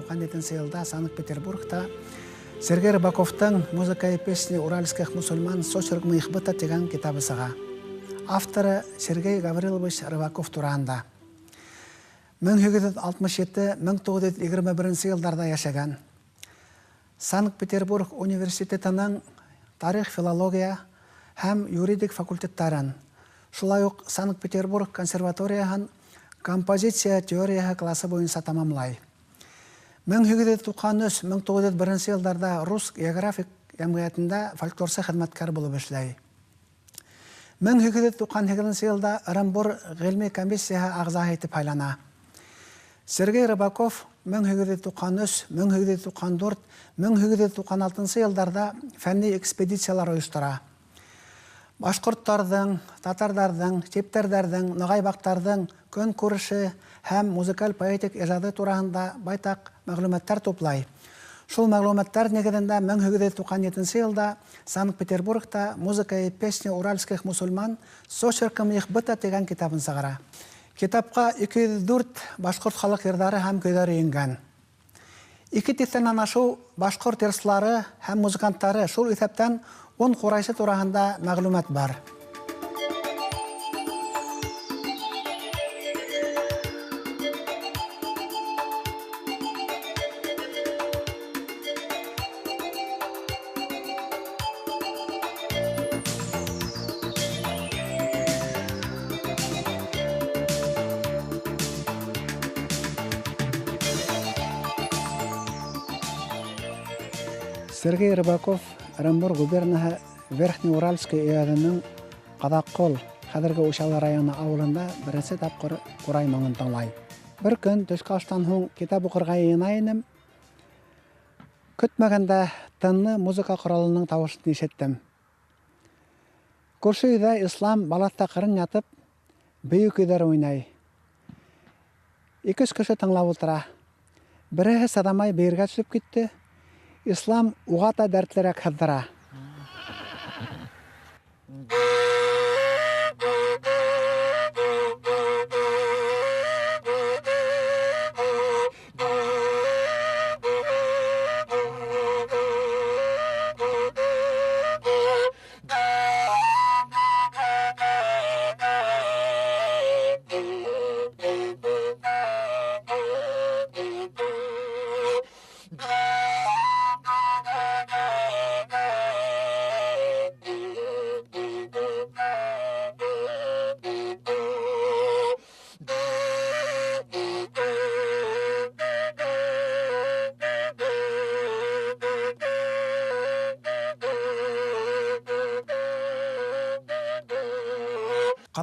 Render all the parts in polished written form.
1897 йылда Санкт-Петербургта Сергей Рыбаковтың «Музыка и песни уральских мусульман с очерком их быта» тигән китабы сыға. Авторы Сергей Гаврилович Рыбаков тураһында. 1867-1921 йылдарҙа йәшәгән. Санкт-Петербург университетының тарих, филология һәм юридик факультеттарын, шулай уҡ Санкт-Петербург консерваторияһын композиция теорияһы классы буйынса тамамлай. 1893-1901 йылдарҙа Рус географик йәмғиәтендә фольклорсы хеҙмәткәр булып эшләй. 1898 йылда Ырымбур ғилми комиссияһы ағзаһы итеп һайлана. Сергей Рыбаков 1893, 1894, 1896 йылдарҙа фәнни экспедициялар ойоштора. Башҡорттарҙың, татарҙарҙың, типтәрҙәрҙең, нағайбаҡтарҙың көнкүреше һәм музыкаль поэтик ижады тураһында байтаҡ мәғлүмәттәр туплай. Шул мәғлүмәттәр нигеҙендә 1897 йылда Санкт-Петербургта «Музыка и песни уральских мусульман с очерком их быта» тигән китабын сығара. Китапҡа 204 башҡорт халыҡ йырҙары һәм көйҙәре ингән. Ике тиҫтәнән ашыу башҡорт йырсылары һәм музыканттары, шул иҫәптән 10 ҡурайсы тураһында мәғлүмәт бар. Сергей Рыбаков Ырымбур губернаһы Верхнеуральский өйәҙенең Ҡаҙаҡҡол, хәҙерге Учалы районы ауылында беренсе тапҡыр ҡурай моңон тыңлай. Бер көн төшкө аштан һуң китап уҡырға йыйына инем. Көтмәгәндә тынлы музыка ҡоралының тауышын ишеттем. Күрше өйҙә Ислам балаҫта ҡырын ятып, бейеү көйҙәре уйнай. Ике-өс кеше тыңлап ултыра. Береһе сыҙамай бейергә төшөп китте. Ислам уға та дәртлерәк һыҙҙыра.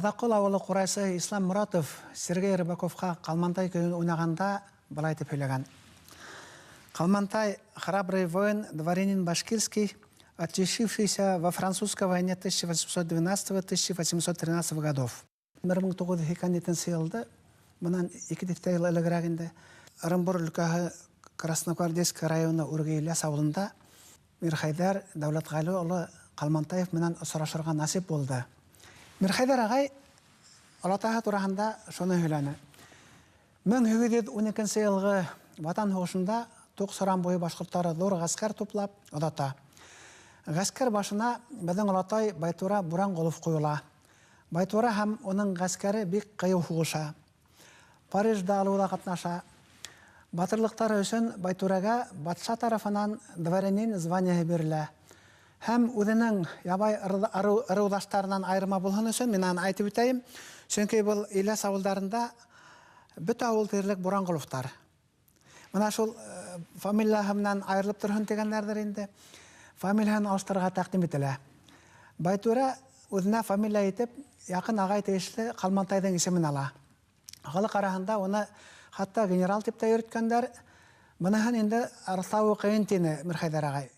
Ҡаҙаҡҡол ауылы ҡурайсы Ислам Моратов Сергей Рыбаковҡа Ҡалмантай көйөн уйнағанда былай тип һөйләгән. Ҡалмантай — храбрый воин, дворянин башкирский, отличившийся во французской войне 1812-1813 годов. 1987 йылда, бынан ике тиҫтә йыл элегерәк инде, Ырымбур өлкәһе Красногвардейск районы Үргәйләс ауылында Мирхәйҙәр Дәүләтғәле улы Ҡалмантаев менән осрашырға насип булды. Мирхәйҙәр ағай олатаһы тураһында шуны һөйләне. 1812 йылғы Ватан һуғышында Туҡ-Соран буйы башҡорттары ҙур ғәскәр туплап оҙата. Ғәскәр башына беҙҙең олатай Байтура Буранғолов ҡуйыла. Байтура һәм уның ғәскәре бик ҡыйыу һуғыша. Парижда алыуҙа ҡатнаша. Батырлыҡтары өсөн Байтурәгә батша тарафынан дворянин званиеһы бирелә. Һәм үҙенең ябай ырыуҙаштарынан айырма булһын өсөн мин аны әйтеп үтәйем. Сөнки был Иләс ауылдарында бөтә ауыл тиерлек Буранғоловтар. Бына шул фамилияһы менән айырылып торһон тигәндәрҙер инде. Фамилияһын алыштырырға тәҡдим ителә. Байтүрә үҙенә фамилия итеп яҡын ағай тейешле Ҡалмантайҙың исемен ала. Халыҡ араһында уны хатта генерал тип тә йөрөткәндәр. Быныһын инде раҫлауы ҡыйын, тине Мирхәйҙәр ағай.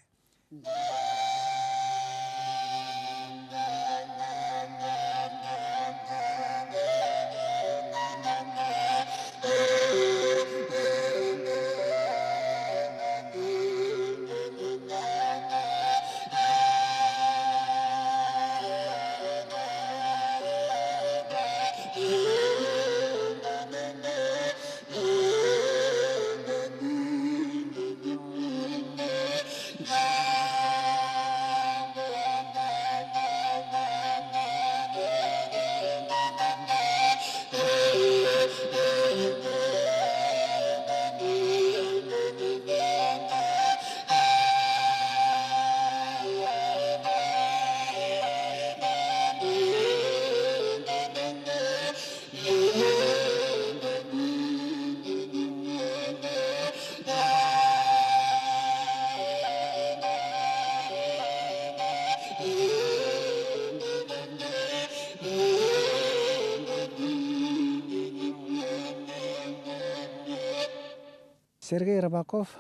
Сергей Рыбаков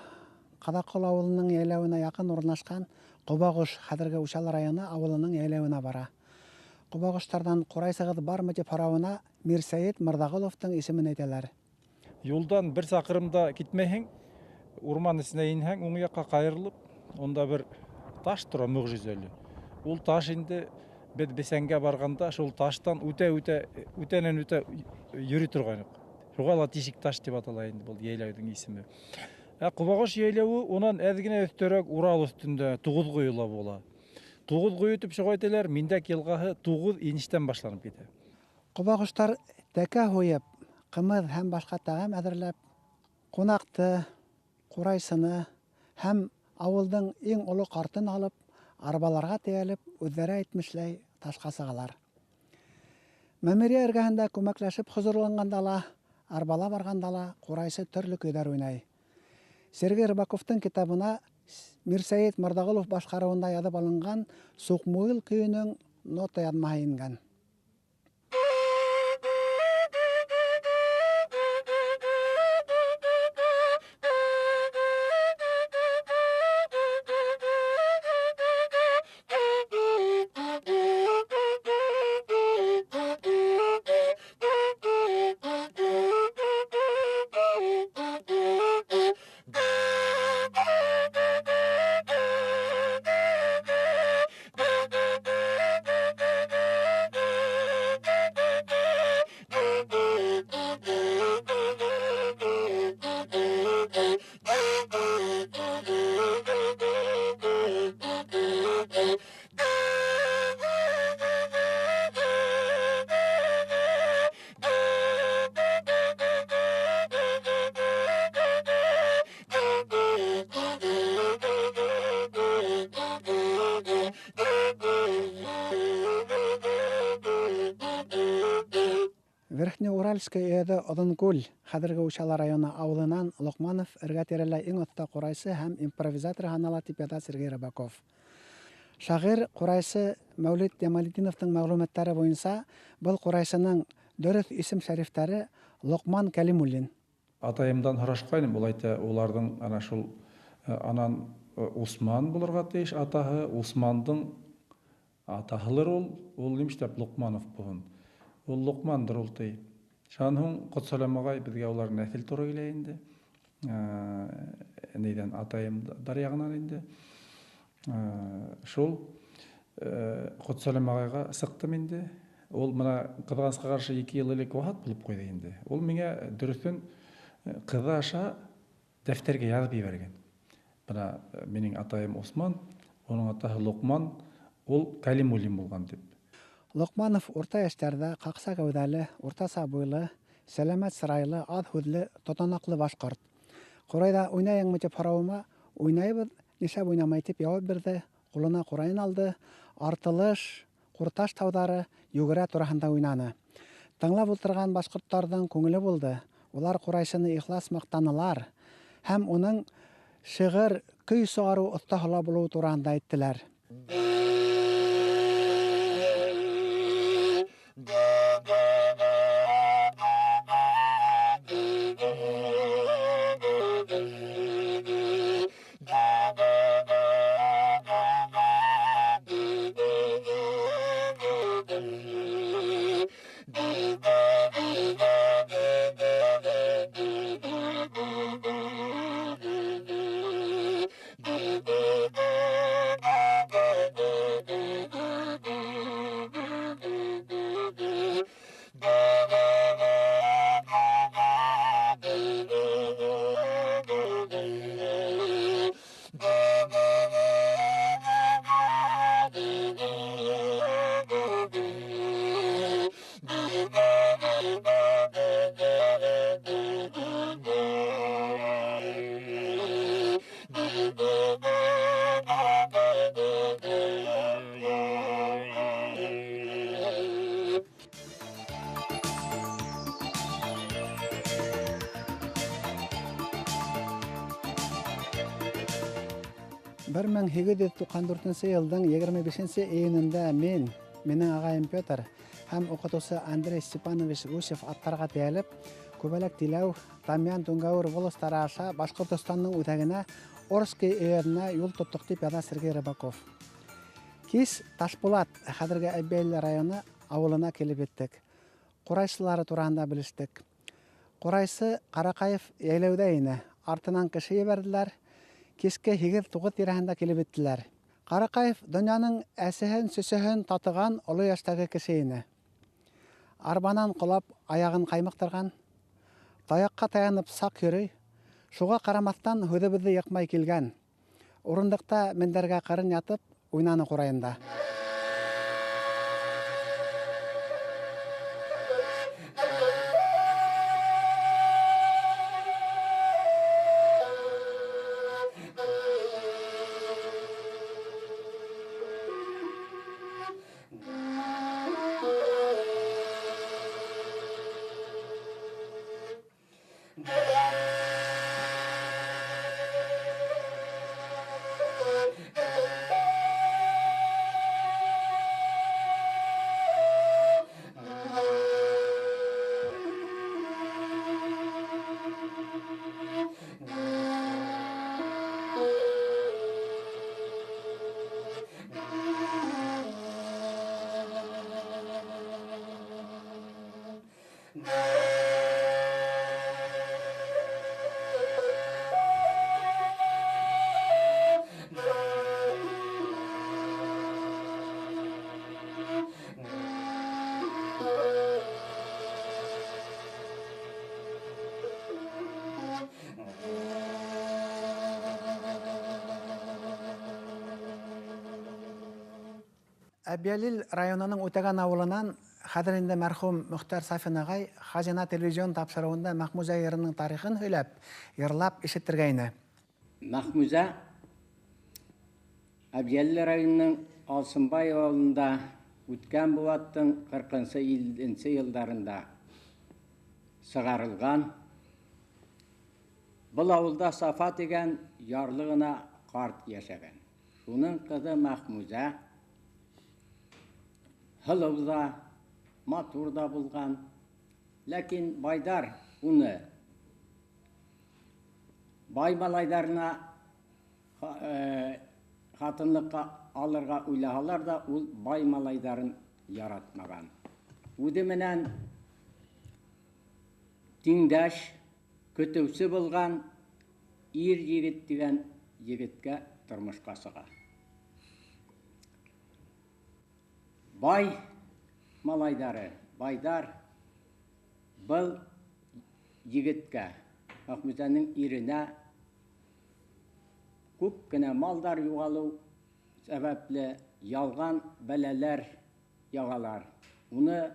Ҡаҙаҡол ауылының йәйләүенә яҡын урынлашҡан Ҡобағош, хәҙерге Учалы районы ауылының йәйләүенә бара. Ҡобағоштарҙан ҡурайсығыҙ бармы тип һорауына Мирсәйет Мырҙағоловтың исемен әйтәләр. Юлдан бер саҡрым да китмәйһең, урман эсенә инһәң, уң яҡҡа ҡайырылып, унда бер таш тора мөғжизәле. Ул таш инде беҙ бесәнгә барғанда шул таштан үтә-үтә, үтәнән үтә йөрөй торғайныҡ. Шуға ла тишек таш тип атала инде был йәйләүҙең исеме. Ә Ҡобағош йәйләүе унан әҙ генә өҫтөрәк Урал өҫтөндә Туғыҙ ҡойола була. Туғыҙ ҡойо тип шуға әйтәләр, Миндәк йылғаһы туғыҙ инештән башланып китә. Ҡобағоштар тәкә һуйып, ҡымыҙ һәм башҡа тәғәм әҙерләп, ҡунаҡты, ҡурайсыны һәм ауылдың иң оло ҡартын алып, арбаларға тейәлеп, үҙҙәре әйтмешләй ташҡа сығалар. Мәмерйә эргәһендә күмәкләшеп хозурланғанда ла, арбала барғанда ла ҡурайсы төрлө көйҙәр уйнай. Сергей Рыбаковтың китабына Мирсәйет Мырҙағолов башҡарыуында яҙып алынған Суҡмуйыл көйөнөң нота яҙмаһы ингән. Верхнеуральский өйәҙе Оҙонкүл, хәҙерге Учалы районы ауылынан Лоҡманов эргә-тирәлә иң оҫта ҡурайсы һәм импровизатор һанала, тип яҙа Сергей Рыбаков. Шағир ҡурайсы Мәүлит Ямалетдиновтың мәғлүмәттәре буйынса был ҡурайсының дөрөҫ исем-шәрифтәре Лоҡман Кәлимуллин. Атайымдан һорашҡайным, ул әйтә, уларҙың ана шул анан Усман булырға тейеш атаһы, Усмандың атаһылыр ул, ул нимештәп Лоҡманов булһын? Ул Лоҡмандыр ул ти. Шунан һуң Ҡотсәләм ағай беҙгә улар нәҫел тура килә инде. Нейҙән атайымдар яғынан инде. Шул Ҡотсәләм ағайға сыҡтым инде. Ул бына ҡыҙғанысҡа ҡаршы 2 йыл элек вафат булып ҡуйҙы инде. Ул миңә дөрөҫөн ҡыҙы аша дәфтәргә яҙып ебәргән. Бына минең атайым Усман, уның атаһы Лоҡман, ул Кәлимуллин булған тип. Лоҡманов урта йәштәрҙә, ҡаҡса кәүҙәле, уртаса буйлы, сәләмәт сырайлы, аҙ һүҙле, тотанаҡлы башҡорт. Ҡурайҙа уйнайыңмы тип һорауыма, уйнайбыҙ, нишләп уйнамай тип яуап бирҙе, ҡулына ҡурайын алды, артылыш, ҡурташ тауҙары, йүгерә тураһында уйнаны. Тыңлап ултырған башҡорттарҙың күңеле булды, улар ҡурайсыны ихлас маҡтанылар һәм уның шиғыр, көй сығарыу оҫтаһы ла булыуы тураһында әйттеләр. Бер мең һигеҙ йөҙ туҡһан дүртенсе йылдың егерме бишенсе июнендә мин, минең ағайым Петр һәм уҡытыусы Андрей Степанович Гусев аттарға тейәлеп, Күбәләк Тиләү, Тамьян, Түңгәүер волостары аша Башҡортостандың үҙәгенә Орский өйәҙенә юл тоттоҡ, тип яҙа Сергей Рыбаков. Кис Ташбулат, хәҙерге Әбйәлил районы ауылына килеп еттек. Ҡурайсылары тураһында белештек. Ҡурайсы Ҡараҡаев йәйләүҙә ине. Артынан кеше ебәрҙеләр. Киске 8-9 тирәһендә килеп еттеләр. Ҡараҡаев донъяның әсеһен, сөсөһөн татыған оло йәштәге кеше ине. Арбанан ҡолап аяғын ҡаймыҡтырған, таяҡҡа таянып саҡ йөрөй, шуға ҡарамаҫтан һүҙебеҙҙе йыҡмай килгән. Урындыҡта мендәргә ҡырын ятып уйнаны ҡурайында. Әбйәлил районының Үтәгән ауылынан хәҙер инде мәрхүм Мөхтәр Сафин ағай Хазина телевизион тапшырыуында Мәхмүзә йырының тарихын һөйләп, йырлап ишеттергәйне. Мәхмүзә Әбйәлил районының Алсынбай ауылында үткән быуаттың 40-50 йылдарында сығарылған. Был ауылда Сафа тигән ярлы ғына ҡарт йәшәгән. Шуның ҡыҙы Мәхмүзә һылыу ҙа, матур ҙа булған. Ләкин байҙар уны бай малайҙарына ҡатынлыҡҡа алырға уйлаһалар ҙа, ул бай малайҙарын яратмаған. Үҙе менән тиңдәш, көтөүсе булған ир егет тигән егеткә тормошҡа сыға. Бай малайҙары, байҙар был егеткә, Мәхмүзәнең иренә күп кенә малдар юғалыу сәбәпле ялған бәләләр яғалар. Уны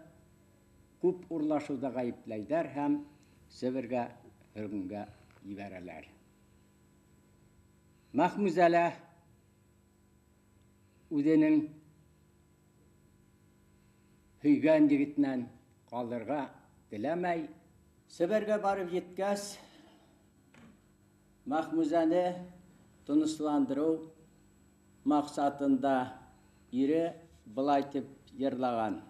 күп урлашыуҙа ғәйепләйҙәр һәм Себергә, һөргөнгә ебәрәләр. Мәхмүзә лә үҙенең һөйгән егетенән ҡалырға теләмәй. Себергә барып еткәс, Мәхмүзәне тынысландырыу маҡсатында ире былай тип йырлаған.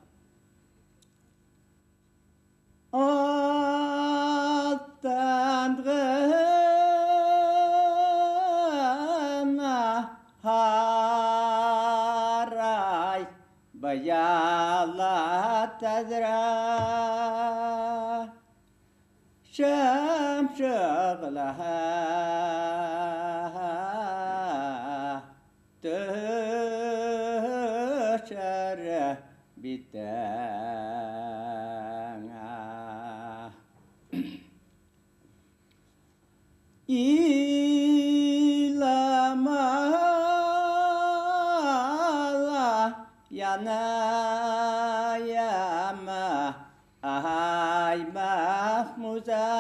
Аттан ғына һарай быяла тәҙрә, шәмшығлаһа төшәр битәңә. Иламала янаяма ай Мәхмүзә,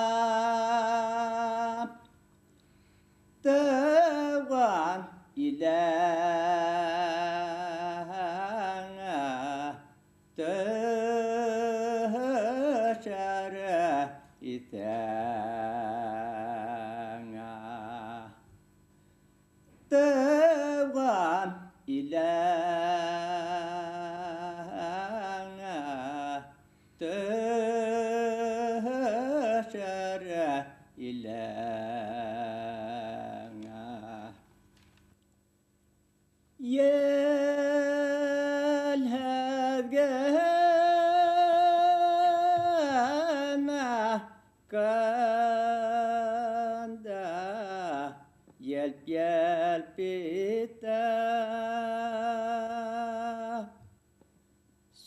тыуған иләңә төшәр итәңә. Тыуған иләңә төшәр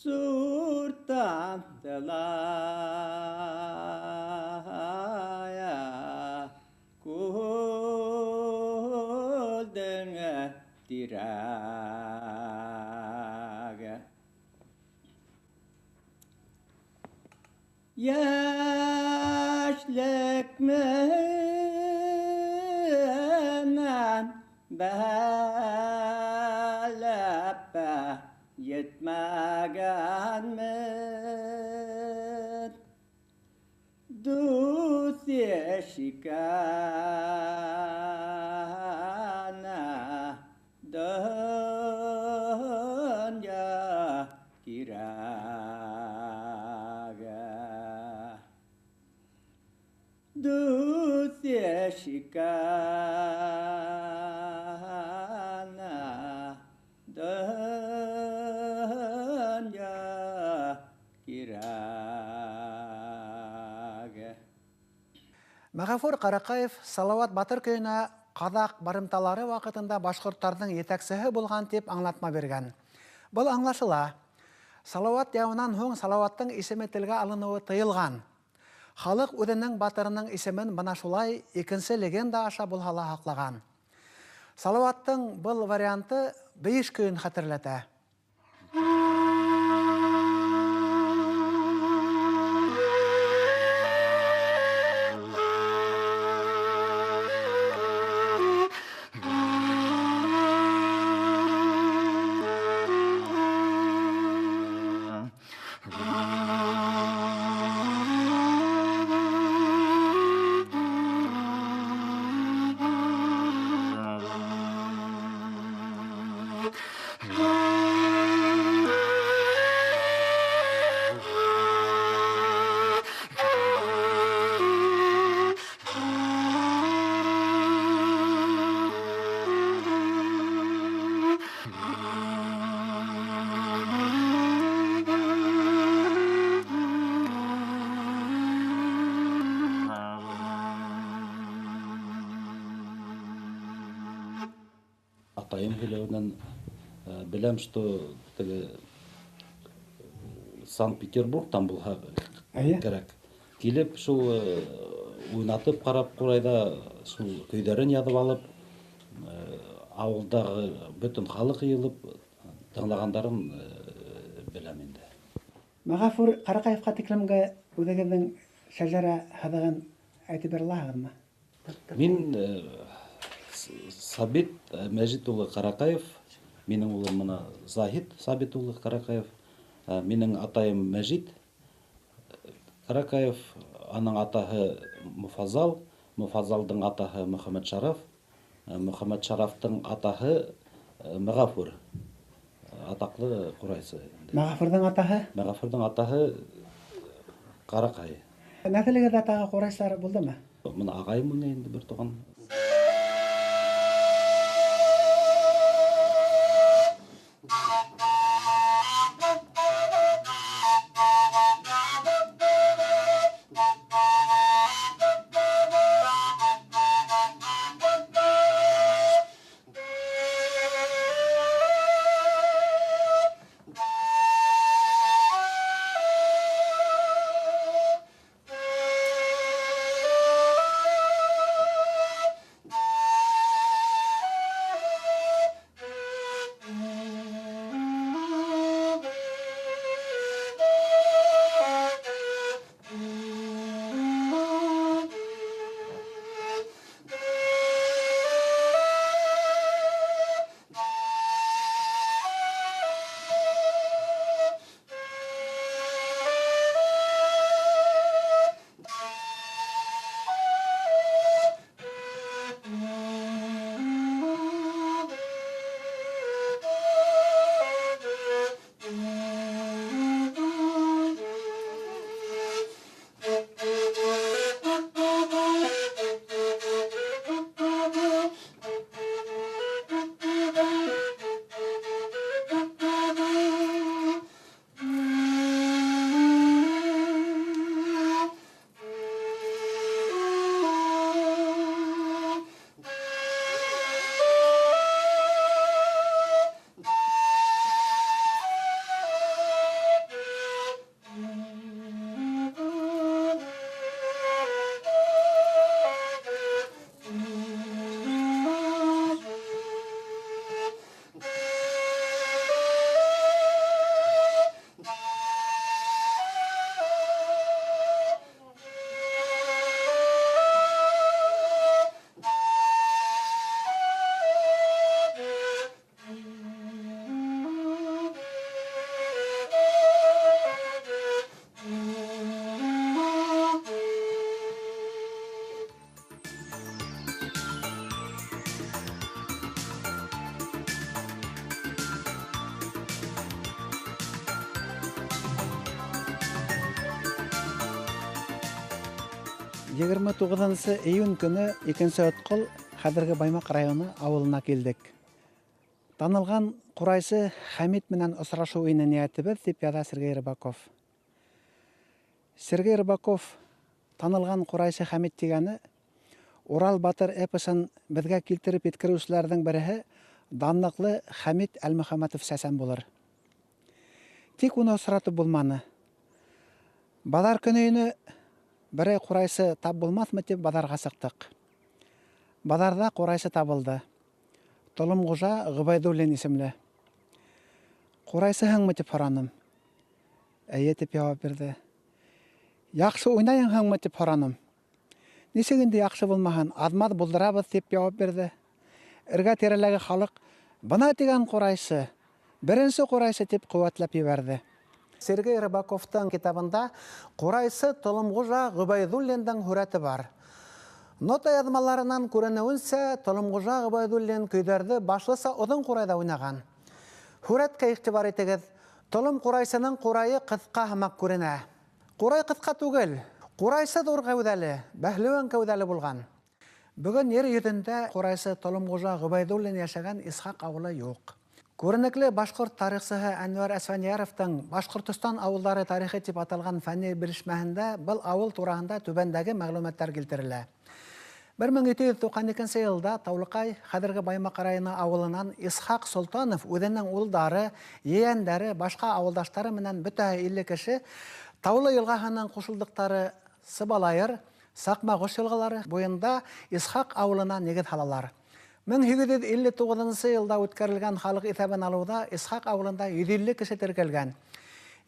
Суртантылая күлдең тирәге. Йәшлек менән бәләпә етмәгәнмен, дуҫ ишкәнә донъя кирәге. Дуҫ ишкәнә донъя кирәге. Мәғәфүр Ҡарәҡәев Салауат батыр көйөнә ҡаҙаҡ барымталары ваҡытында башҡорттарҙың етәксеһе булған тип аңлатма биргән. Был аңлашыла. Салауат яуынан һуң Салауаттың исеме телгә алыныуы тыйылған. Халыҡ үҙенең батырының исемен бына шулай икенсе легенда аша булһа ла һаҡлаған. Салауаттың был варианты бейеш көйөн хәтерләтә. Атайым һөйләүенән беләм, что теге Санкт-Петербургтан булһа кәрәк. Килеп шул уйнатып ҡарап ҡурайҙа шул көйҙәрен яҙып алып, ауылдағы бөтөн халыҡ йыйылып тыңлағандарын беләм инде. Мәғәфүр Ҡарәҡәевҡа тиклемгә үҙегеҙҙең шәжәрә һыҙығын әйтеп бирә алаһығыҙмы? Мин Сабит Мәжит улы Ҡарәҡәев, минең улым мына Заһид Сабит улы Ҡарәҡәев, минең атайым Мәжит Ҡарәҡәев, аның атаһы Муфазал, Муфазалдың атаһы Мөхәммәт Шараф, Мөхәммәт Шарафтың атаһы Мәғәфүр, атаҡлы ҡурайсы. Мәғәфүрҙең атаһы? Мәғәфүрҙең атаһы Ҡарәҡәй. Нәҫелегеҙҙә тағы ҡурайсылар булдымы? Мына ағайым уйнай инде, бер туған. 29 июнь көнө Икенсе Өткол хәҙерге Баймаҡ районы ауылына килдек. Танылған ҡурайсы Хәмит менән осрашыу ине ниәтебеҙ, тип яҙа Сергей Рыбаков. Сергей Рыбаков танылған ҡурайсы Хәмит тигәне Урал батыр эпосын беҙгә килтереп еткереүселәрҙең береһе данлыҡлы Хәмит Әлмөхәмәтов сәсән булыр. Тик уны осратып булманы. Баҙар көнө ине, берәй ҡурайсы тап булмаҫмы тип баҙарға сыҡтыҡ. Баҙарҙа ҡурайсы табылды. Толомғужа Ғөбәйҙуллин исемле. Ҡурайсыһыңмы тип һораным. Эйе тип яуап бирҙе. Яҡшы уйнайһыңмы тип һораным. Нисек инде яҡшы булмаһын, аҙмаҙ булдырабыҙ тип яуап бирҙе. Эргә тирәләге халыҡ бына тигән ҡурайсы, беренсе ҡурайсы тип ҡеүәтләп ебәрҙе. Сергей Рыбаковтың китабында ҡурайсы Толомғужа Ғөбәйҙуллиндың һүрәте бар. Нота яҙмаларынан күренеүенсә, Толомғужа Ғөбәйҙуллин көйҙәрҙе башлыса оҙон ҡурайҙа уйнаған. Һүрәткә иғтибар итегеҙ, Толом ҡурайсының ҡурайы ҡыҫҡа һымаҡ күренә. Ҡурай ҡыҫҡа түгел, ҡурайсы ҙур кәүҙәле, бәһлеүән кәүҙәле булған. Бөгөн ер йөҙөндә ҡурайсы Толомғужа Ғөбәйҙуллин йәшәгән Исхаҡ ауылы юҡ. Күренекле башҡорт тарихсыһы Әнүәр Әсфәндиәровтың Башҡортостан ауылдары тарихы тип аталған фәнни белешмәһендә был ауыл тураһында түбәндәге мәғлүмәттәр килтерелә. 1792 йылда Таулыҡай хәҙерге Баймаҡ районы ауылынан Исхаҡ Солтанов үҙенең улдары, ейәндәре, башҡа ауылдаштары менән бөтәһе 50 кеше Таулы йылғаһының ҡушылдыҡтары Сыбалайыр, Саҡмағош йылғалары буйында Исхаҡ ауылына нигеҙ һалалар. 1859 йылда үткәрелгән халыҡ иҫәбен алыуҙа Исхаҡ ауылында 150 кеше теркәлгән.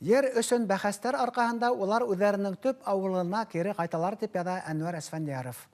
Ер өсөн бәхәстәр арҡаһында улар үҙҙәренең төп ауылына кире ҡайталар, тип яҙа Әнүәр Әсфәндиәров.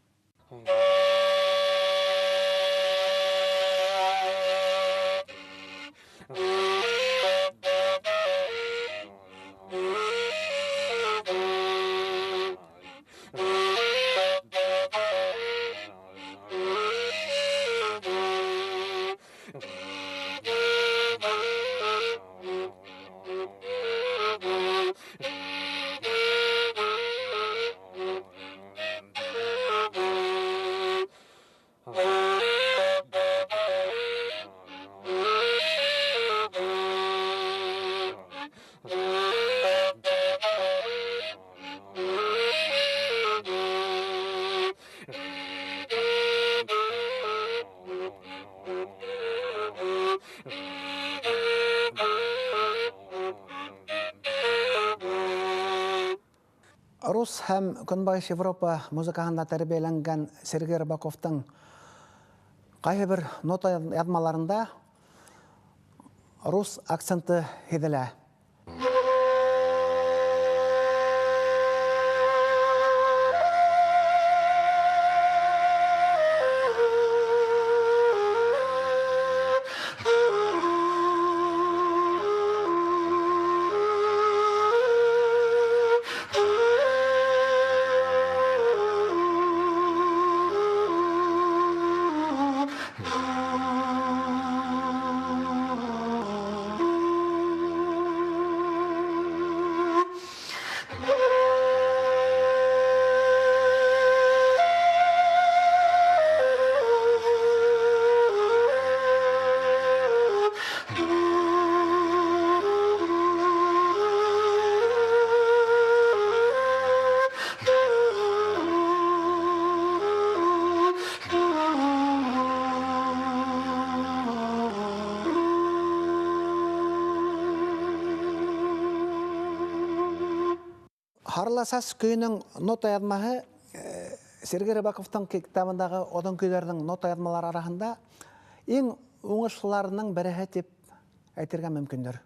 Рус һәм Көнбайыш Европа музыкаһында тәрбиәләнгән Сергей Рыбаковтың ҡайһы бер нота яҙмаларында рус акценты һиҙелә. Һарласас көйөнөң нота яҙмаһы Сергей Рыбаковтың китабындағы оҙон көйҙәрҙең нота яҙмалары араһында иң уңышлыларының береһе тип әйтергә мөмкиндер.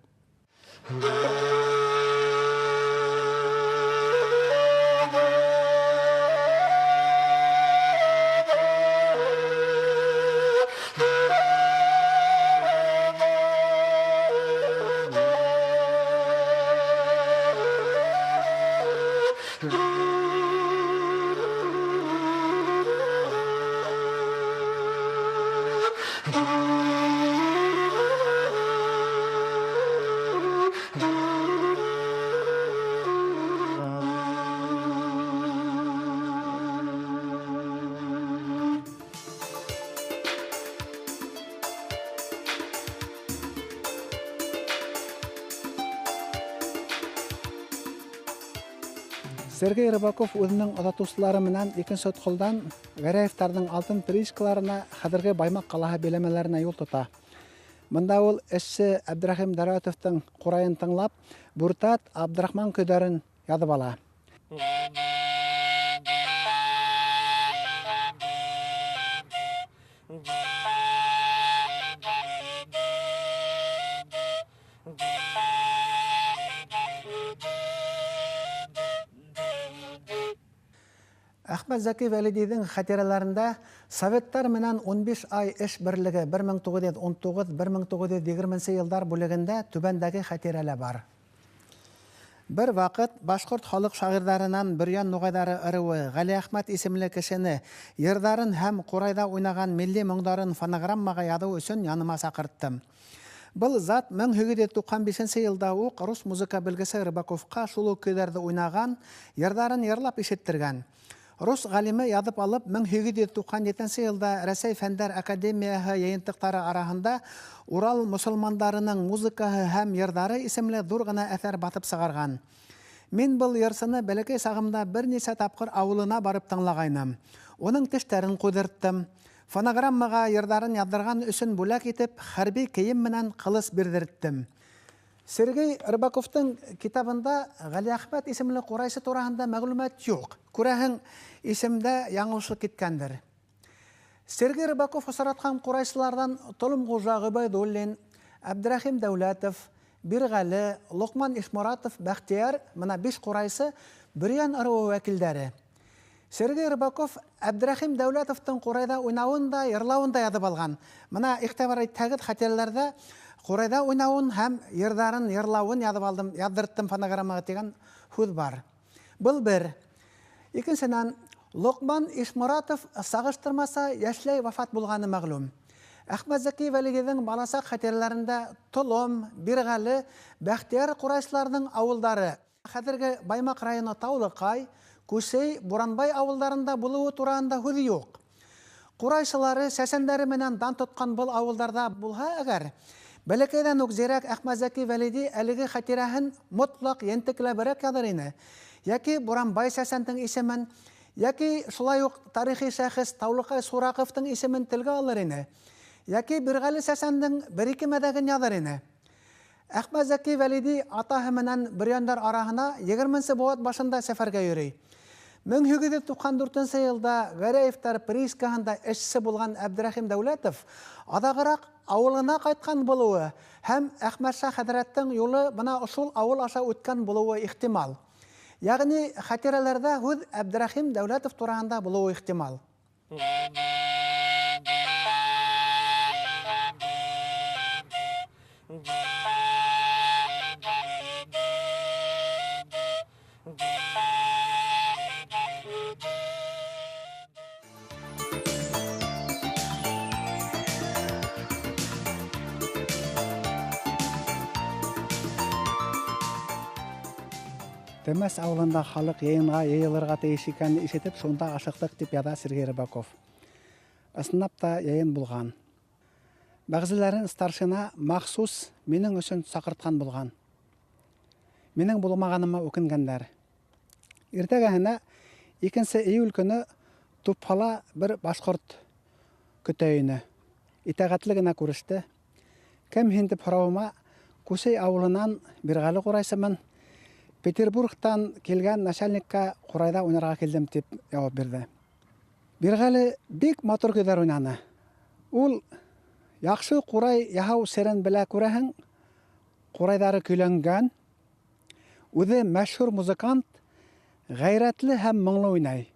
Сергей Рыбаков үҙенең оҙатыусылары менән икенсе отҡолдан Гәрәевтарҙың алтын приискаларына, хәҙерге Баймаҡ ҡалаһы биләмәләренә юл тота. Бында ул эшсе Әбдрәхим Дәрәүәтовтың ҡурайын тыңлап, Бүртат Абдрахман көйҙәрен яҙып ала. Әхмәт Зәки Вәлидиҙең хәтирәләрендә Советтар менән 15 ай эш берлеге 1919-1920 йылдар бүлегендә түбәндәге хәтирәләр бар. Бер ваҡыт башҡорт халыҡ шағирҙарынан Бөрйән нуғайҙары ырыуы Ғәли Әхмәт исемле кешене йырҙарын һәм ҡурайҙа уйнаған милли моңдарын фонограммаға яҙыу өсөн яныма саҡырттым. Был зат 1895 йылда уҡ рус музыка белгесе Рыбаковҡа шул уҡ көйҙәрҙе уйнаған, йырҙарын йырлап ишеттергән. Рус ғалимы яҙып алып 1897 йылда Рәсәй Фәндәр Академияһы йыйынтыҡтары араһында Урал мосолмандарының музыкаһы һәм йырҙары исемле ҙур ғына әҫәр баҫып сығарған. Мин был йырсыны бәләкәй сағымда бер нисә тапҡыр ауылына барып тыңлағайным. Уның тештәрен ҡуйҙырттым. Фонограммаға йырҙарын яҙҙырған өсөн бүләк итеп хәрби кейем менән ҡылыс бирҙерттем. Сергей Рыбаковтың китабында Ғәли Әхмәт исемле ҡурайсы тураһында мәғлүмәт юҡ. Күрәһең, исемдә яңылышлыҡ киткәндер. Сергей Рыбаков осратҡан ҡурайсыларҙан Толомғужа Ғөбәйҙуллин, Әбдрәхим Дәүләтов, Бирғәле, Лоҡман Ишморатов, Бәхтияр мына 5 ҡурайсы Бөрйән ырыуы вәкилдәре. Сергей Рыбаков Әбдрәхим Дәүләтовтың ҡурайҙа уйнауын да, йырлауын да яҙып алған. Мына иғтибар итһәгеҙ, хәтирәләрҙә ҡурайҙа уйнауын һәм йырҙарын йырлауын яҙып алдым, яҙҙырттым фонограммаға тигән һүҙ бар. Был бер. Икенсенән, Лоҡман Ишморатов сағыштырмаса йәшләй вафат булғаны мәғлүм. Әхмәт Зәки Вәлигиҙең баласаҡ хәтирәләрендә Толом, Бирғәле, Бәхтияр ҡурайсыларҙың ауылдары, хәҙерге Баймаҡ районы Таулыҡай, Күсей, Буранбай ауылдарында булыуы тураһында һүҙ юҡ. Ҡурайсылары, сәсәндәре менән дан тотҡан был ауылдарҙа булһа әгәр, бәләкәйҙән үк зирәк Әхмәт Зәки Вәлиди әлеге хәтирәһен мотлаҡ ентекләберәк яҙыр ине. Йәки Буранбай сәсәндең исемен, йәки шулай уҡ тарихи шәхес Таулыҡай Сураҡовтың исемен телгә алыр ине. Йәки Бирғәле сәсәндең бер-ике мәҙәген яҙыр ине. Әхмәт Зәки Вәлиди атаһы менән Бөрйәндәр араһына 20-нсе быуат башында сәфәргә йөрөй. 1894 йылда Гәрәевтар приискаһында эшсе булған Әбдрәхим Дәүләтов аҙағыраҡ ауылына ҡайтҡан булыуы һәм Әхмәтша хәҙрәттең юлы бына шул ауыл аша үткән булыуы ихтимал. Йәғни хәтирәләрҙә һүҙ Әбдрәхим Дәүләтов тураһында булыуы ихтимал. Темәс ауылында халыҡ йыйынға йыйылырға тейеш икәнен ишетеп, шунда ашыҡтыҡ, тип яҙа Сергей Рыбаков. Ысынлап та йыйын булған. Бәғзеләрен старшина махсус минең өсөн саҡыртҡан булған. Минең булмағаныма үкенгәндәр. Иртәгәһенә 2 июль көнө Тупһала бер башҡорт көтә ине. Итәғәтле генә күреште. Кем һин тип һорауыма, Күсей ауылынан Бирғәле ҡурайсымын. Петербургтан килгән начальникка ҡурайҙа уйнарға килдем, тип яуап бирҙе. Бирғәле бик матур көйҙәр уйнаны. Ул яҡшы ҡурай яһау серен белә, күрәһең, ҡурайҙары көйләнгән. Үҙе мәшһүр музыкант, ғәйрәтле һәм моңло уйнай.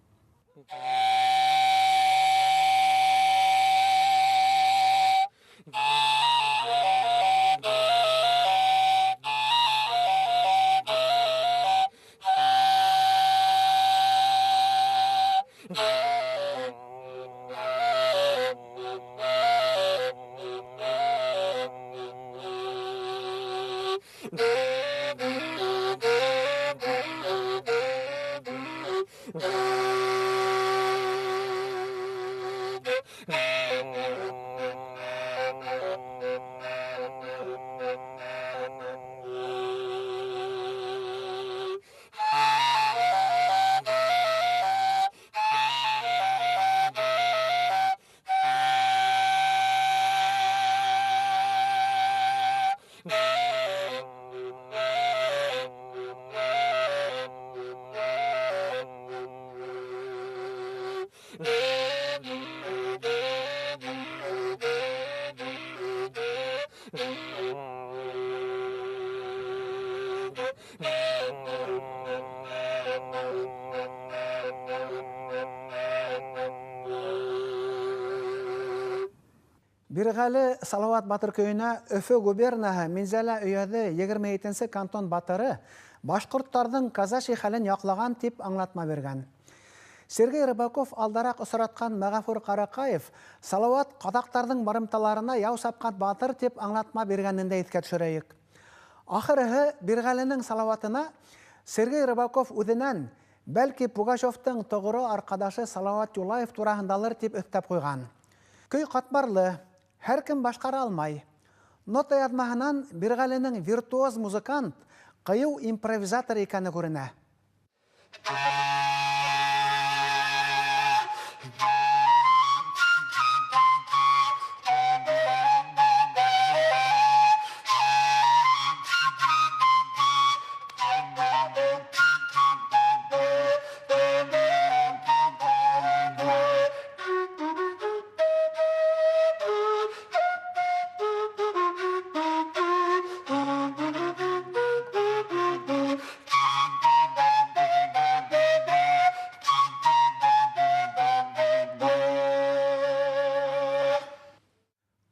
Бирғәле Салауат батыр көйөнә Өфө губернаһы Минзәлә өйәҙе 27-нсе кантон батыры башҡорттарҙың казачий хәлен яҡлаған тип аңлатма биргән. Сергей Рыбаков алдараҡ осратҡан Мәғәфүр Ҡараҡаев Салауат ҡаҙаҡтарҙың барымталарына яу сапҡан батыр тип аңлатма биргәнен дә иҫкә төшөрәйек. Ахырыһы Бирғәленең Салауатына Сергей Рыбаков үҙенән, бәлки Пугачевтың тоғро арҡадашы Салауат Юлаев тураһындалыр тип өҫтәп ҡуйған. Көй ҡатмарлы, һәр кем башҡара алмай. Нота яҙмаһынан Бирғәленең виртуоз музыкант, ҡыйыу импровизатор икәне күренә.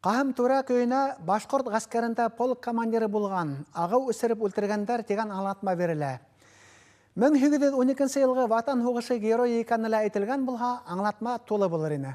Ҡаһым Түрә көйөнә башҡорт ғәскәрендә полк командиры булған, ағыу эсереп үлтергәндәр тигән аңлатма бирелә. 1812 йылғы Ватан һуғышы геройы икәне лә әйтелгән булһа, аңлатма тулы булыр ине.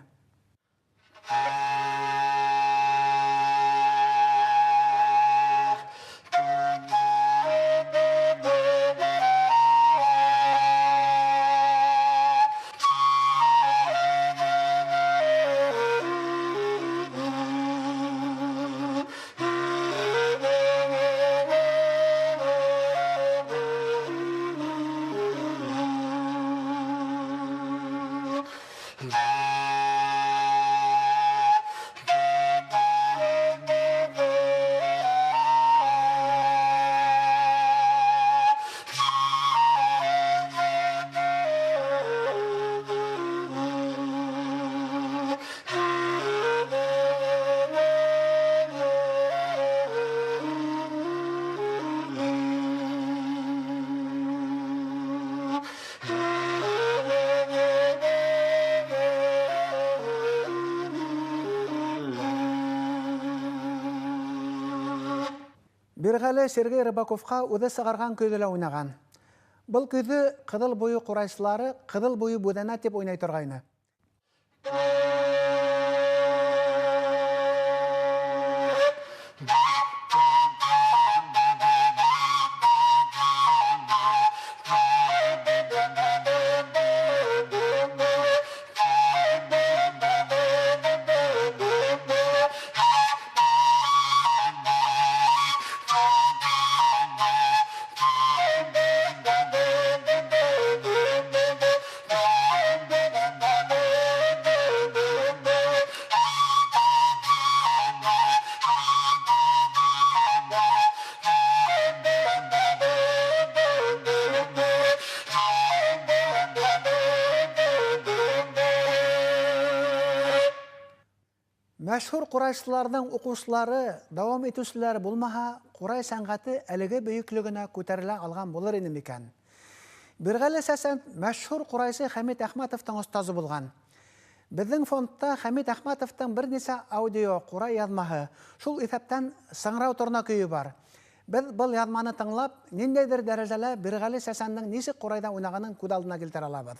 Бирғәле Сергей Рыбаковҡа үҙе сығарған көйҙө лә уйнаған. Был көйҙө Ҡыҙыл буйы ҡурайсылары Ҡыҙыл буйы бүҙәнә тип уйнай торғайны. Мәшһүр ҡурайсыларҙың уҡыусылары, дауам итеүселәре булмаһа, ҡурай сәнғәте әлеге бөйөклөгөнә күтәрелә алған булыр ине микән? Бирғәле Сәсән мәшһүр ҡурайсы Хәмит Әхмәтовтың остазы булған. Беҙҙең фондта Хәмит Әхмәтовтың бер нисә аудио ҡурай яҙмаһы, шул иҫәптән Сыңрау торна көйө бар. Беҙ был яҙманы тыңлап, ниндәйҙер дәрәжәлә Бирғәле Сәсәндең нисек ҡурайҙа уйнағанын күҙ алдына килтерә алабыҙ.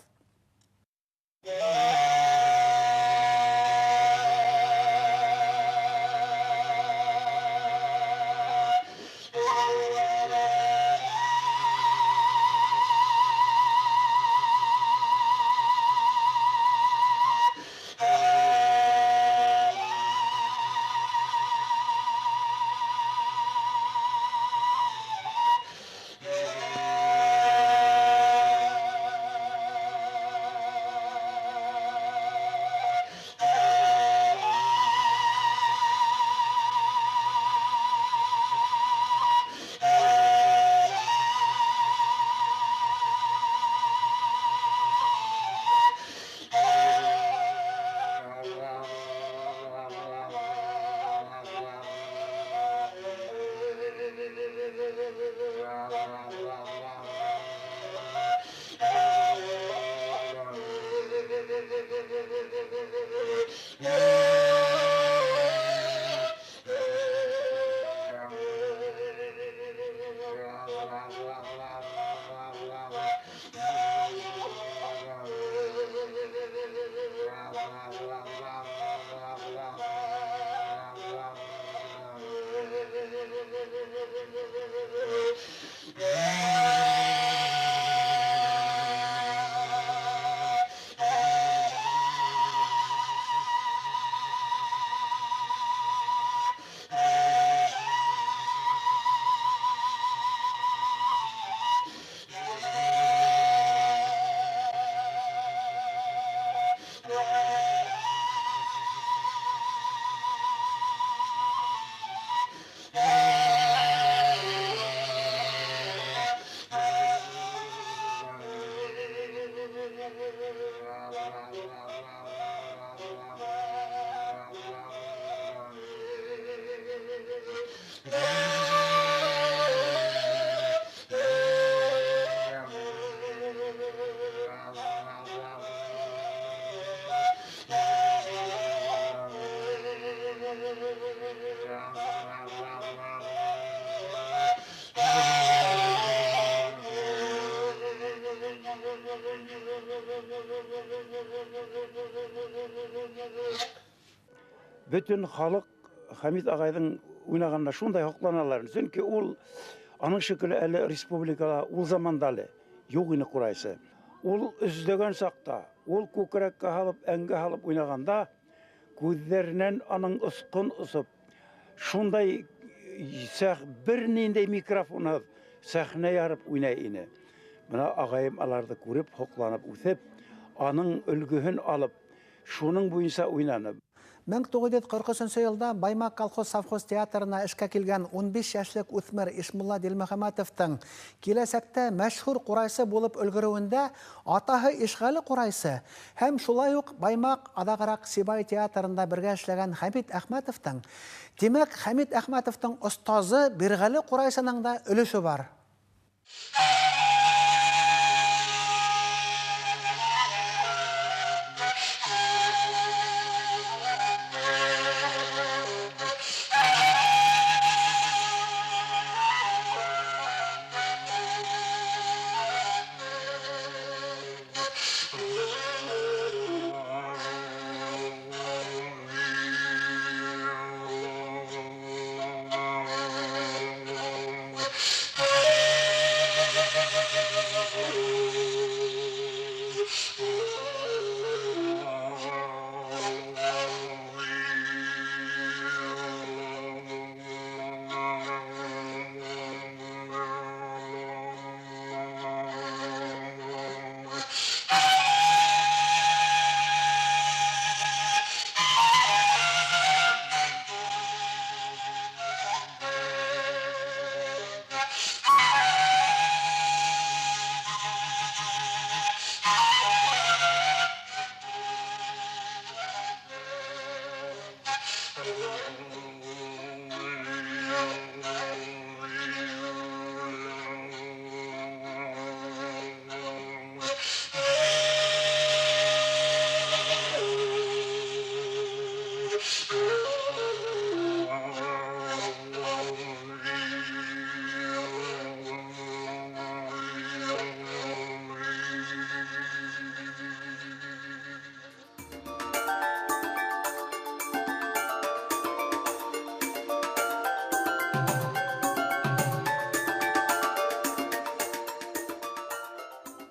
Бөтөн халыҡ Хәмит ағайҙың уйнағанына шундай һоҡланалар. Сөнки ул аның шикелле әле республикала ул заманда әле юҡ ине ҡурайсы. Ул эҙләгән саҡта, ул күкрәккә һалып, әңгә һалып уйнағанда күҙҙәренән аның осҡон осоп, шундай бер ниндәй микрофонһыҙ сәхнә ярып уйнай ине. Бына ағайым аларҙы күреп, һоҡланып үҫеп, аның өлгөһөн алып, шуның буйынса уйнаны. 1943 йылда Баймаҡ колхоз-совхоз театрына эшкә килгән 15 йәшлек үҫмер Ишмулла Дилмөхәмәтовтың киләсәктә мәшһүр ҡурайсы булып өлгөрөүендә атаһы Ишғәле ҡурайсы һәм шулай уҡ Баймаҡ аҙағыраҡ Сибай театрында бергә эшләгән Хәмит Әхмәтовтың, тимәк, Хәмит Әхмәтовтың остазы Бирғәле ҡурайсының да өлөшө бар.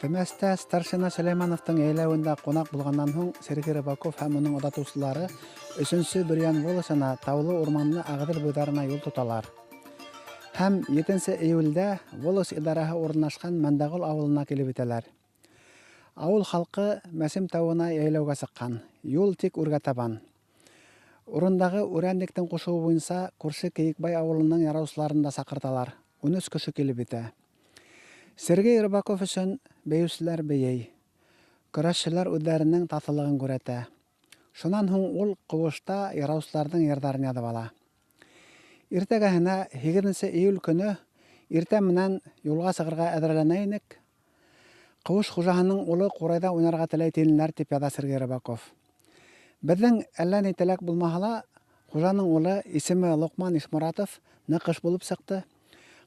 Темәстә старшина Сөләймановтың йәйләүендә ҡунаҡ булғандан һуң Сергей Рыбаков һәм уның оҙатыусылары 3-нсө Бөрйән волосына таулы урманлы Ағиҙел буйҙарына юл тоталар. Һәм 7 июлдә волос идараһы урынлашҡан Мәндәғол ауылына килеп етәләр. Ауыл халҡы Мәсем тауына йәйләүгә сыҡҡан. Юл тик үргә табан. Урындағы урядниктың ҡушыуы буйынса күрше Кейекбай ауылының яраусыларын да саҡырталар. 13 кеше килеп етә. Сергей Рыбаков өсөн бейеүселәр бейей, көрәшселәр үҙҙәренең таҫылығын күрһәтә. Шунан һуң ул ҡыуышта яраусыларҙың йырҙарын яҙып ала. Иртәгәһенә 8 июль көнө иртә менән юлға сығырға әҙерләнә инек. Ҡыуыш хужаһының улы ҡурайҙа уйнарға теләй тинеләр, тип яҙа Сергей Рыбаков. Беҙҙең әллә ни теләк булмаһа ла, хужаның улы исеме Лоҡман Ишморатов ныҡ эш булып сыҡты.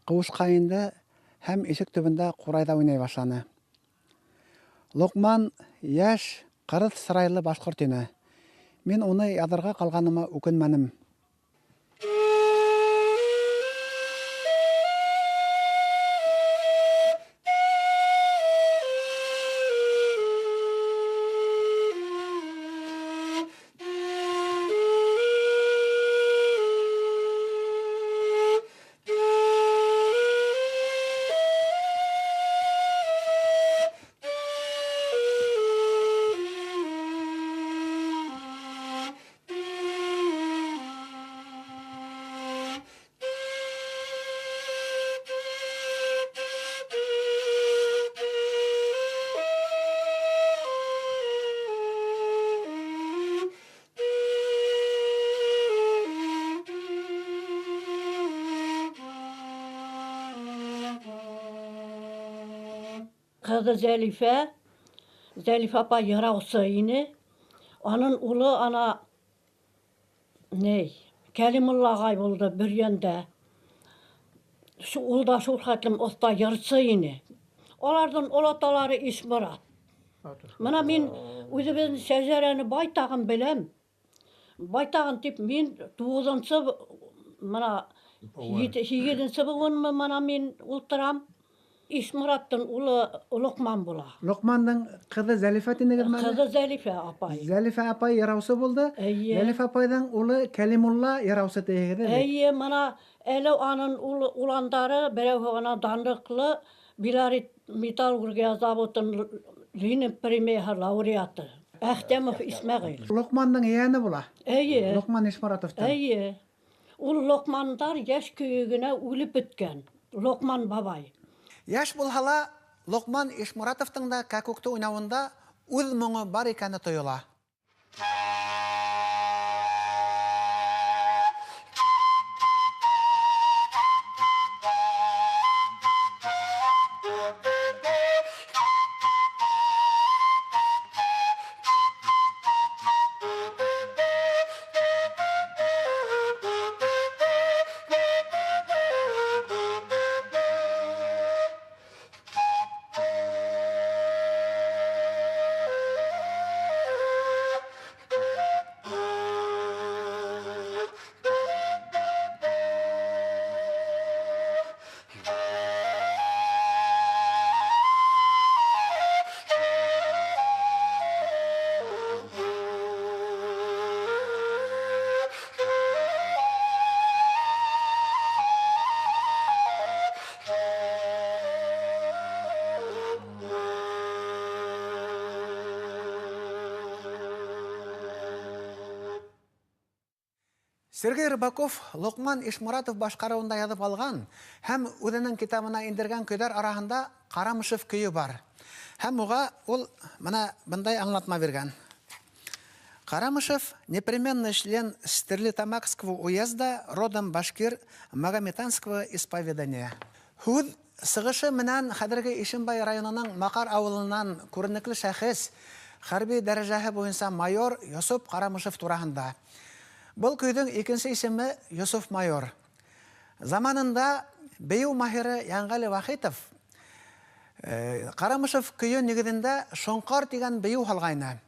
Ҡыуышҡа инде һәм ишек төбөндә ҡурайҙа уйнай башланы. Лоҡман йәш, ҡырыҫ сырайлы башҡорт ине. Мин уны яҙырға ҡалғаныма үкенмәнем. Ҡыҙы Зәлифә, Зәлифә апай йыраусы ине. Аның улы ана ней, Кәлимулла ағай булды Бөрйәндә. Ул да шул хәтлем оҫта йырсы ине. Уларҙың олаталары Ишморат. Мына мин үҙебеҙҙең шәжәрәне байтағын беләм. Байтағын тип мин 9-нсы мына 8-нсе быуынмы мына мин ултырам. Ишмораттың улы Лоҡман була. Лоҡмандың ҡыҙы Зәлифә тинегеҙме? Ҡыҙы Зәлифә апай. Зәлифә апай йыраусы булды. Эйе. Зәлифә апайҙың улы Кәлимулла йыраусы тиһегеҙ. Эйе, мына әле аның улы уландары берәүһе ғына данлыҡлы Биларит металлургия заводының Ленин премияһы лауреаты Әхтәмов Исмәғил. Лоҡмандың ейәне була. Эйе. Лоҡман Ишморатовтың. Эйе. Ул Лоҡмандар йәш көйө генә үлеп бөткән. Лоҡман бабай. Йәш булһа ла, Лоҡман Ишморатовтың да кәкүкте уйнауында үҙ моңо бар икәне тойола. Сергей Рыбаков Лоҡман Ишморатов башҡарыуында яҙып алған һәм үҙенең китабына индергән көйҙәр араһында Ҡарамышев көйө бар. Һәм уға ул мына бындай аңлатма биргән. Карамышев – непременный член Стерлитамакского уезда, родом башкир магометанского исповедания. Һүҙ сығышы менән хәҙерге Ишембай районының Маҡар ауылынан күренекле шәхес, хәрби дәрәжәһе буйынса майор Йосоп Ҡарамышев тураһында. Был көйҙөң икенсе исеме Йософ майор. Заманында бейеү маһиры Янғали Вахитов Ҡарамышев көйө нигеҙендә Шоңҡар тигән бейеү һалғайны.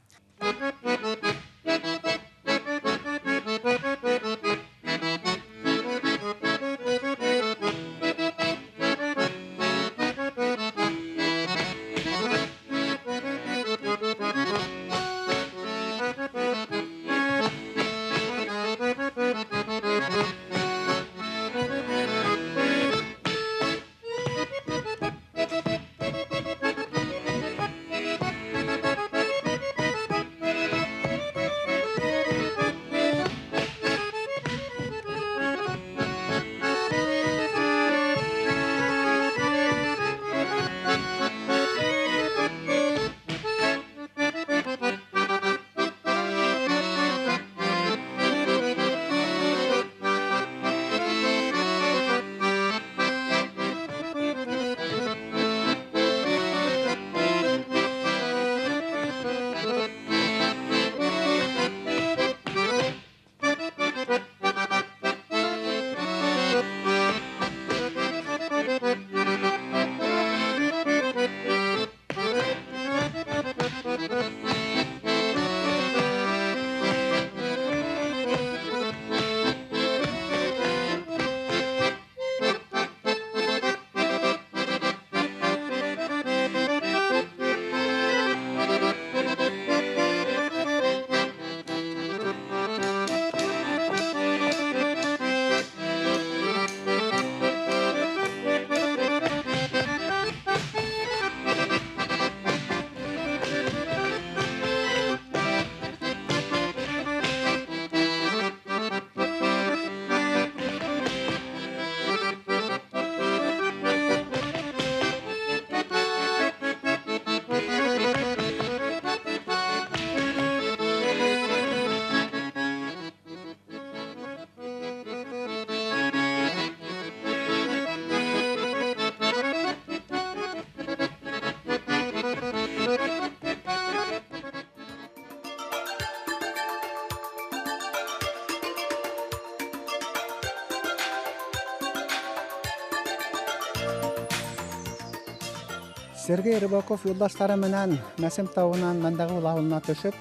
Сергей Рыбаков юлдаштары менән Мәсем тауынан Мәндәғол ауылына төшөп,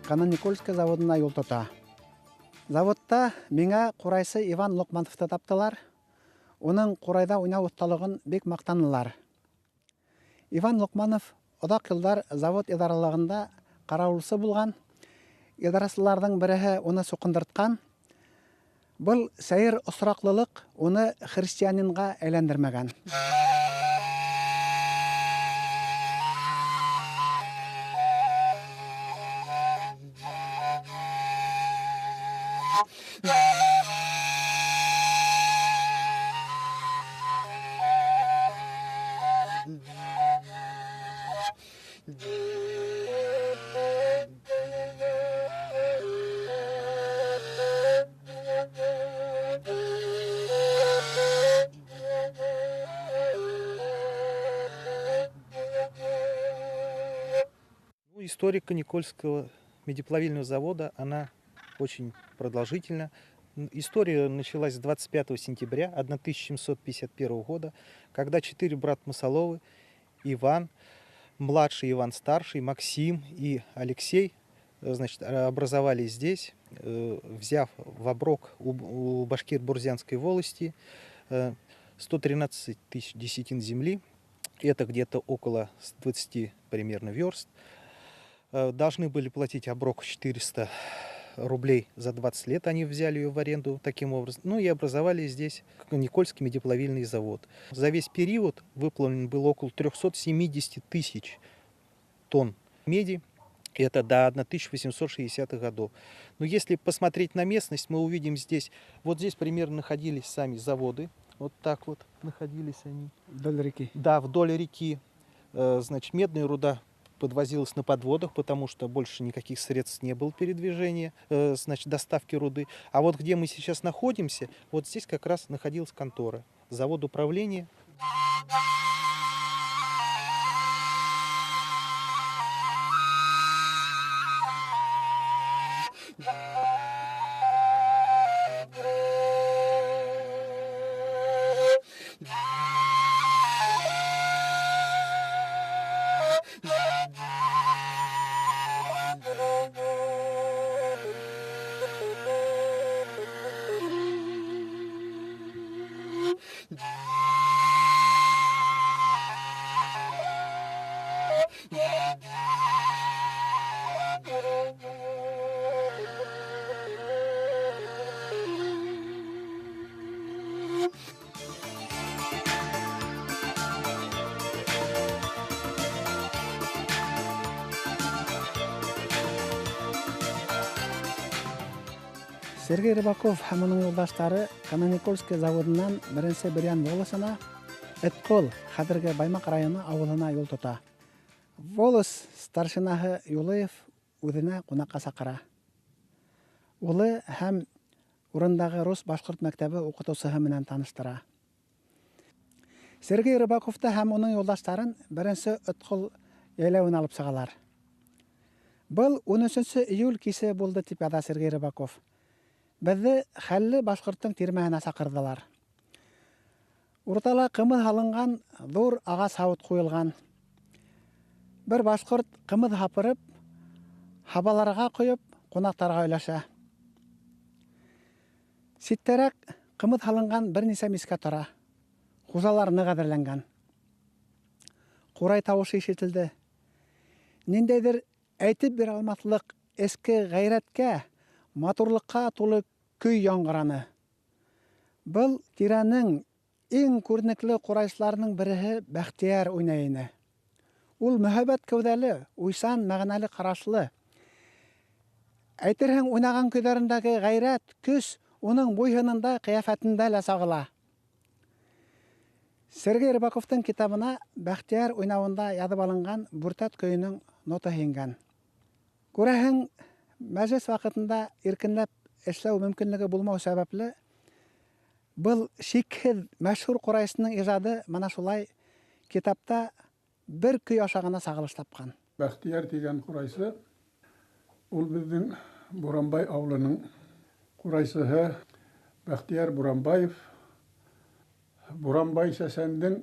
Кананикольский заводына юл тота. Заводта миңә ҡурайсы Иван Лоҡмановты таптылар. Уның ҡурайҙа уйнау оҫталығын бик маҡтанылар. Иван Лоҡманов оҙаҡ йылдар завод идаралығында ҡарауылсы булған. Идарасыларҙың береһе уны суҡындыртҡан. Был сәйер осраҡлылыҡ уны христианинға әйләндермәгән. История Каникольского медеплавильного завода, она очень продолжительна. История началась 25 сентября 1751 года, когда 4 брата Масаловы, Иван, младший Иван старший, Максим и Алексей, значит, образовали здесь, взяв в оброк у башкир-бурзянской волости 113 тысяч десятин земли, это где-то около 20 примерно верст. Должны были платить оброк 400 рублей за 20 лет, они взяли ее в аренду таким образом. Ну и образовали здесь Никольский медеплавильный завод. За весь период выплавлен было около 370 тысяч тонн меди. Это до 1860-х годов. Но если посмотреть на местность, мы увидим здесь, вот здесь примерно находились сами заводы. Вот так вот находились они. Вдоль реки. Да, вдоль реки. Значит, медная руда подвозилась на подводах, потому что больше никаких средств не было передвижения, значит, доставки руды. А вот где мы сейчас находимся, вот здесь как раз находилась контора, завод управления. Сергей Рыбаков һәм уның юлдаштары Кананикольский заводынан беренсе Бөрйән волосына, Эткол, хәҙерге Баймаҡ районы ауылына юл тота. Волос старшинаһы Юлыев үҙенә ҡунаҡҡа саҡыра. Улы һәм урындағы рус башҡорт мәктәбе уҡытыусыһы менән таныштыра. Сергей Рыбаковты һәм уның юлдаштарын беренсе Эткол йәйләүенә алып сығалар. Был 13 июль кисе булды, тип яҙа Сергей Рыбаков. Беҙҙе хәлле башҡорттоң тирмәһенә саҡырҙылар. Уртала ҡымыҙ һалынған ҙур ағас һауыт ҡуйылған. Бер башҡорт ҡымыҙ һапырып, һабаларға ҡойоп, ҡунаҡтарға өләшә. Ситтәрәк ҡымыҙ һалынған бер нисә мискә тора. Хужалар ныҡ әҙерләнгән. Ҡурай тауышы ишетелде. Ниндәйҙер әйтеп бирә алмаҫлыҡ эске ғәйрәткә, матурлыҡҡа тулы көй яңғыраны. Был тирәнең иң күренекле ҡурайсыларының береһе Бәхтиәр уйнай ине. Ул мөһабәт кәүҙәле, уйсан, мәғәнәле ҡарашлы. Әйтерһең, уйнаған көйҙәрендәге ғәйрәт, көс уның буй-һынында, ҡиәфәтендә лә сағыла. Сергей Рыбаковтың китабына Бәхтиәр уйнауында яҙып алынған Бүртәт көйөнөң нотаһы ингән. Күрәһең, мәжлес ваҡытында иркенләп эшләү мөмкинлеге булмау сәбәпле, был шикһеҙ мәшһүр ҡурайсының ижады мына шулай китапта бер көй аша ғына сағылыш тапҡан. Бәхтиәр тигән ҡурайсы, ул беҙҙең Буранбай ауылының ҡурайсыһы Бәхтиәр Буранбаев. Буранбай сәсәндең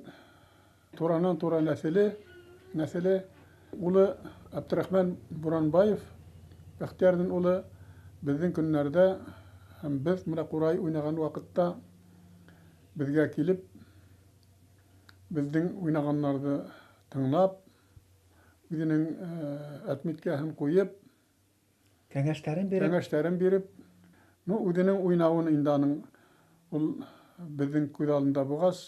туранан тура нәҫеле нәҫеле. Улы Әбдрахман Буранбаев, Бәхтиәрҙең улы, беҙҙең көннәрҙә һәм беҙ менә ҡурай уйнаған ваҡытта беҙгә килеп, беҙҙең уйнағандарҙы тыңлап, үҙенең отметкаһын ҡуйып, кәңәштәрен биреп, ну, үҙенең уйнауын инде аның ул беҙҙең күҙ алдында булғас,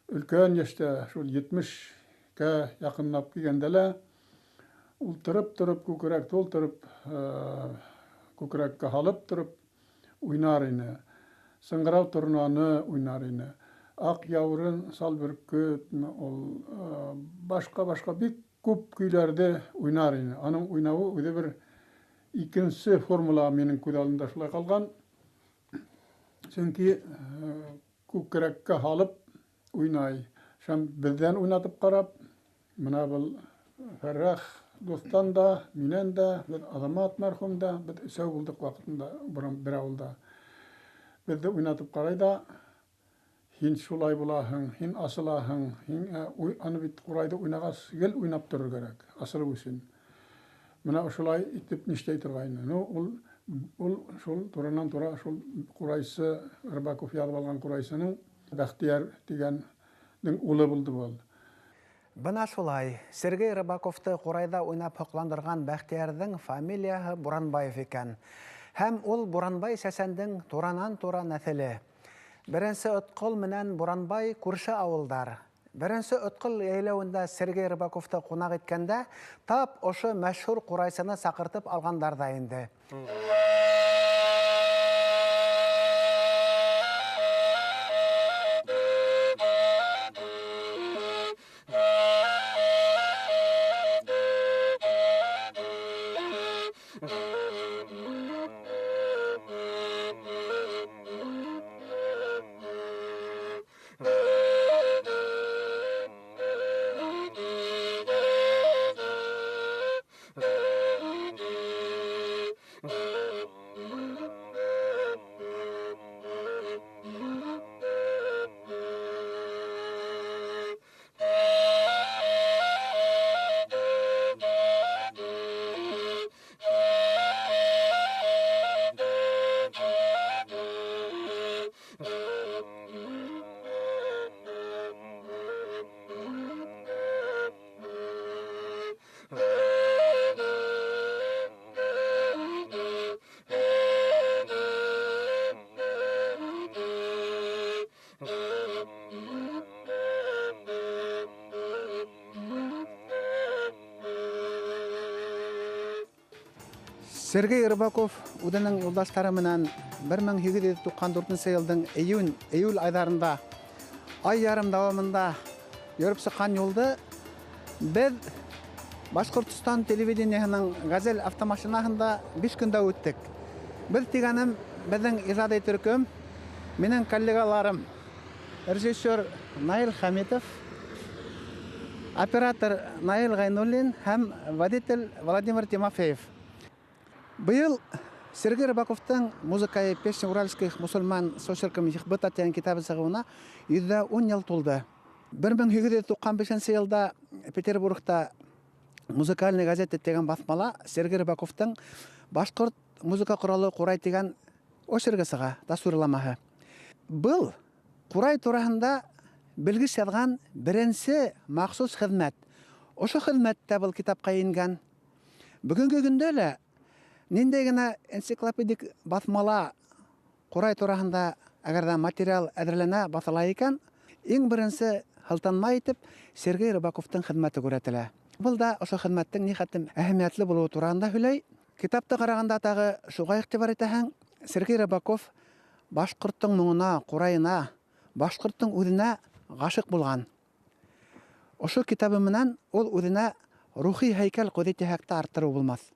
өлкән йәштә, шул 70-кә яҡынлап килгәндә лә, ултырып тороп, күкрәк тултырып, күкрәккә һалып тороп уйнар ине. Сыңғырау торнаны уйнар ине. Аҡ яурын, сал бөркөт, ул башҡа-башҡа бик күп көйләрҙе уйнар ине. Аның уйнауы үҙе бер икенсе формула минең күҙ алдында шулай ҡалған. Сөнки күкрәккә һалып уйнай. Һәм беҙҙән уйнатып ҡарап, мына был Фәррәх дуҫтан да, минән дә, беҙ Аҙамат мәрхүм дә, беҙ өсәү булдыҡ ваҡытында бер ауылда. Беҙҙе уйнатып ҡарай да, һин шулай булаһың, һин асылаһың, һин аны бит ҡурайҙы уйнағас гел уйнап торор кәрәк, асылыу өсөн. Мына ошолай итеп нишләй торғайны. Ну, ул шул туранан тура шул ҡурайсы Рыбаков яҙып алған ҡурайсының Бәхтиәр тигәндең улы булды был. Бына шулай, Сергей Рыбаковты ҡурайҙа уйнап һоҡландырған Бәхтиәрҙең фамилияһы Буранбаев икән. Һәм ул Буранбай сәсәндең туранан-тура нәҫеле. Беренсе Отҡол менән Буранбай күрше ауылдар. Беренсе Отҡол йәйләүендә Сергей Рыбаковты ҡунаҡ иткәндә, тап ошо мәшһүр ҡурайсыны саҡыртып алғандар ҙа инде. Сергей Рыбаков үҙенең юлдаштары менән 1894 йылдың июнь-июль айҙарында ай ярым дауамында йөрөп сыҡҡан юлды беҙ Башҡортостан телевидениеһының «Газель» автомашинаһында 5 көндә үттек. Беҙ тигәнем беҙҙең ижади төркөм, минең коллегаларым режиссер Наил Хәмитов, оператор Наил Ғәйнуллин һәм водитель Владимир Тимофеев. Быйыл Сергей Рыбаковтың «Музыка и песни уральских мусульман с очерком их быта» тигән китабы сығыуына 110 йыл тулды. 1895 йылда Петербургта «Музыкальный газета» тигән баҫмала Сергей Рыбаковтың «Башҡорт музыка ҡоралы ҡурай» тигән очеркы сыға, тасвирламаһы. Был ҡурай тураһында белгес яҙған беренсе махсус хеҙмәт. Ошо хеҙмәттә был китапҡа ингән. Бөгөнгө көндә лә ниндәй генә энциклопедик баҫмала ҡурай тураһында әгәр ҙә материал әҙерләнә, баҫыла икән, иң беренсе һылтанма итеп Сергей Рыбаковтың хеҙмәте күрһәтелә. Был да ошо хеҙмәттең ни хәтлем әһәмиәтле булыуы тураһында һөйләй. Китапты ҡарағанда тағы шуға иғтибар итәһең, Сергей Рыбаков башҡорттоң моңона, ҡурайына, башҡорттоң үҙенә ғашиҡ булған. Ошо китабы менән ул үҙенә рухи һәйкәл ҡуйҙы тиһәк тә арттырыу булмаҫ.